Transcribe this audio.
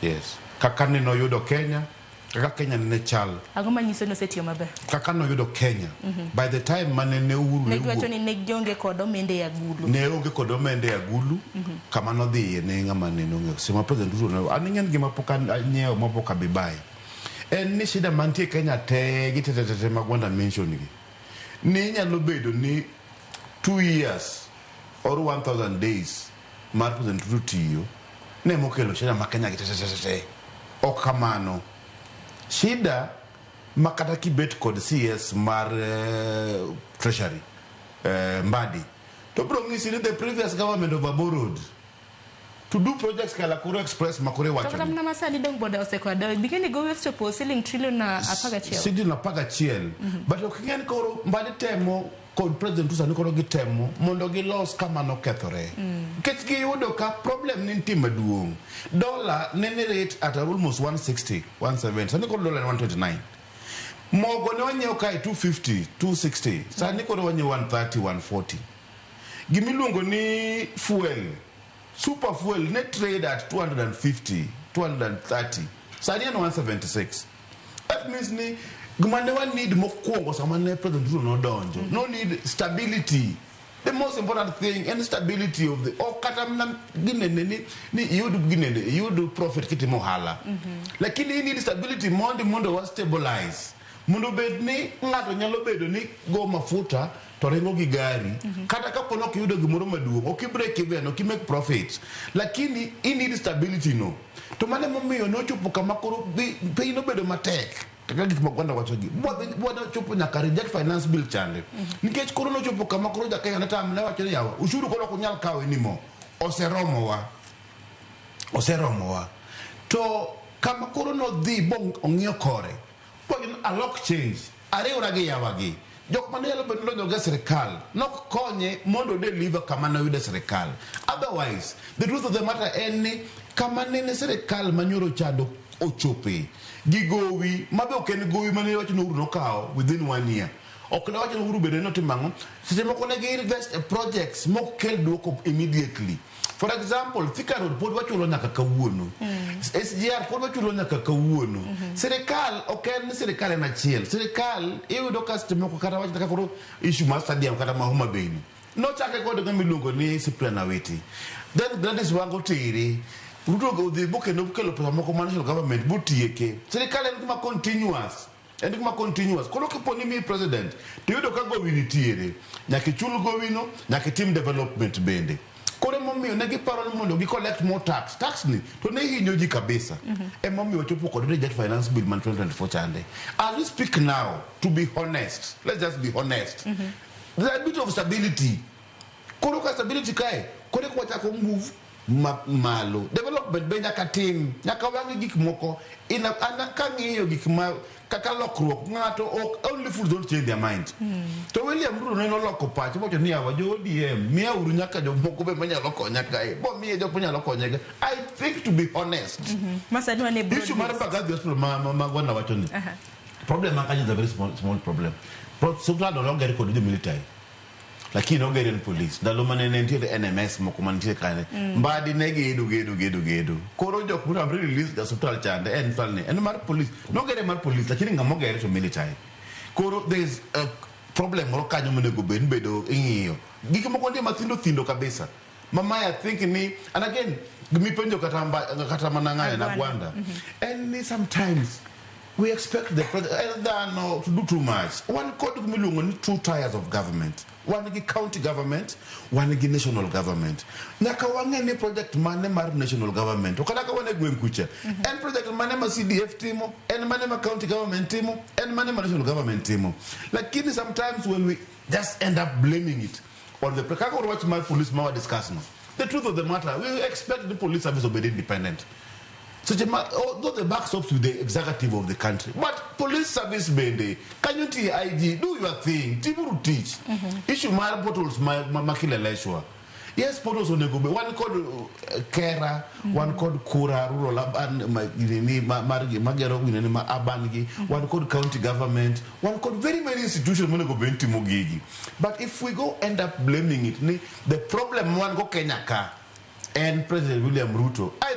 Yes, kaka ne noyudo Kenya, kaka Kenya ne chal. Ang'o manyiso ni osetiyo maber? Kaka noyudo Kenya by the time mane ne Uhuru ne ne giwacho wuok ni ne gionge kod omenda e agulu. Ne onge kod omenda e agulu. Kama nodhiye ne ng'ama ne nong'eyo sama President Ruto ne an ing'en gima pok anyiewo ma pok abibaye en ni shida mantie Kenya te gi te te te te ma Gwanda mention gi ni nyalo bedo ni 2 years or 1000 days mar President Ruto tiyo ne mokelo shida ma Kenya gi te te te te te. Ok kamano. Shida ma kata kibet kod CS mar Treasury, Mbadi, to bro ng'isi ni the previous government overborrowed to do projects Kalakoru Express ma koro To iwacho kata ni mana masani dong boda osekwado bigeni gowi osechopo siling trilion 11. Siling 11, but ok ing'e ni koro Mbadi temo kod President Ruto sani koro gitemo mondo gilos kama nokethore nikech giyudo ka problem ni nitie maduong'. Dola nene rate at almost 160, 170, sani koro dola en 129. Mogo ne wanyiewo kae 250, 260, sani koro wanyiewo 130, 140. Gimiluongo ni fuel, super fuel, ne trade at 250, 230, sani en 176. That means ni gima ne wa need mokwongo sama ne President Ruto nodonjo, no need stability. The most important thing en stability of the ok kata mana ginene ni iyud ginene iyud profit kitimo ohala, lakini i need stability mondo wa stabilize mondo bed ni ng'ato nyalo bedo ni go mafuta to ringo gi gari. Kata kapo ni ok iyudo gimoro maduong', ok i break even, ok i make profit, lakini i need stability no. To mano emomiyo nochopo kama koro piny nobedo matek kaka gik ma Gwanda wacho gi bwana chopo nyaka reject finance bill chande nikech koro nochopo kama koro jakenya ne tam ne wacho ni yawa ushuru koro ok unyal kawo anymore, oseromowa, oseromowa. To kama koro nodhi bo ong'iyo kore bowacho ni alok change ariwra gi yawagi jok mane nyalo bedo donjo gi sirikal nok konye mondo deliver kama noyude sirikal. Otherwise, the truth of the matter en ni kama nene sirikal manyoro chando ochope gi gowi mabe ok en gowi mane wacho ni Uhuru nokawo within one year. Ok ne wacho ni Uhuru bende notimo ang'o. Seche moko ne gi invest e projects mok kel duoko immediately. For example, Thika Road pod wachulo nyaka kawuono. SGR pod wachulo nyaka kawuono. Sirikal ok en ni sirikal en achiel. Sirikal iyudo ka seche moko kata wach kaka koro issue mar stadium kata ma Homa Bay ni nochake kod ng'ama iluongo ni Cyprian Awiti, then Gladys Wanga otere. Ruto odhi bokendo kelo pesa moko ma national government botieke. Sirikal en gima continuous, en gima continuous. Koro kapo ni mi president to iyudo ka gowi nitiere, nyaka ichul gowino, nyaka itim development bende. Koro emomiyo ne giparo ni mondo gi collect more tax. Tax ni to ne hinyo ji kabisa. Emomiyo wachopo kod reject finance bill man 2024 chande. As we speak now, to be honest, let's just be honest, there's a bit of stability. Koro ka stability kae koro eka wachako move malo. Development be nyaka tim, nyaka wang'i gik moko. An kang'iyo gik ma kaka lokruok ng'ato ok only fools don't change their mind. To William Ruto ne noloko pache mowacho ni yawa jo ODM miyauru nyaka jomoko be manyalo konya kae bomiye jok manyalo konye ka. I think, to be honest, Masani wan e broad issue mar based. Mbagathi Hospital ma Gwanda wacho ni problem ma kanyo is a very small, small problem. Osiptal no noger kod jo military lakini noger en police ndalo mane ne nitiere NMS moko manitiere kanyo. Mbadi ne gedo gedo gedo gedo. Koro jok motamre release ga osiptal chande en osiptal ni en mar police, nogere mar police, lakini ng'ama ogere to military. Koro there is a problem moro kanyo monego bed ni bedo ing'iyo gik moko nitie mathindo thindo kabisa. Mama, I think ni and again gimipenjo kata kata mana ng'ane na Agwanda. Gwanda en ni sometimes we expect the president dhano to do too much. Wan kod gimiluongo ni two tiers of government. Wan gi county government, wan gi national government. Nyaka wang'e ni project mane mar national government to kata ka wan e gweng' kucha en project mane ma CDF timo, en mane ma county government timo, en mane ma national government timo. Lakini sometimes when we just end up blaming it on the kaka koro wach mar police ma wa discuss no, the truth of the matter, we expect the police service obed independent. Seche ma although the buck stops with the executive of the country, but police service bende kanyo nitie IG, do your thing, timuru tich. Issue mar potholes ma Kileleshwa, yes, potholes onego be wan kod kera wan kod kura rural urban ginini mar magero ginini ma urban gi wan kod county government, wan kod very many institutions monego bed ni timo gigi. But if we go end up blaming it ni the problem wan go Kenya ka en President William Ruto, I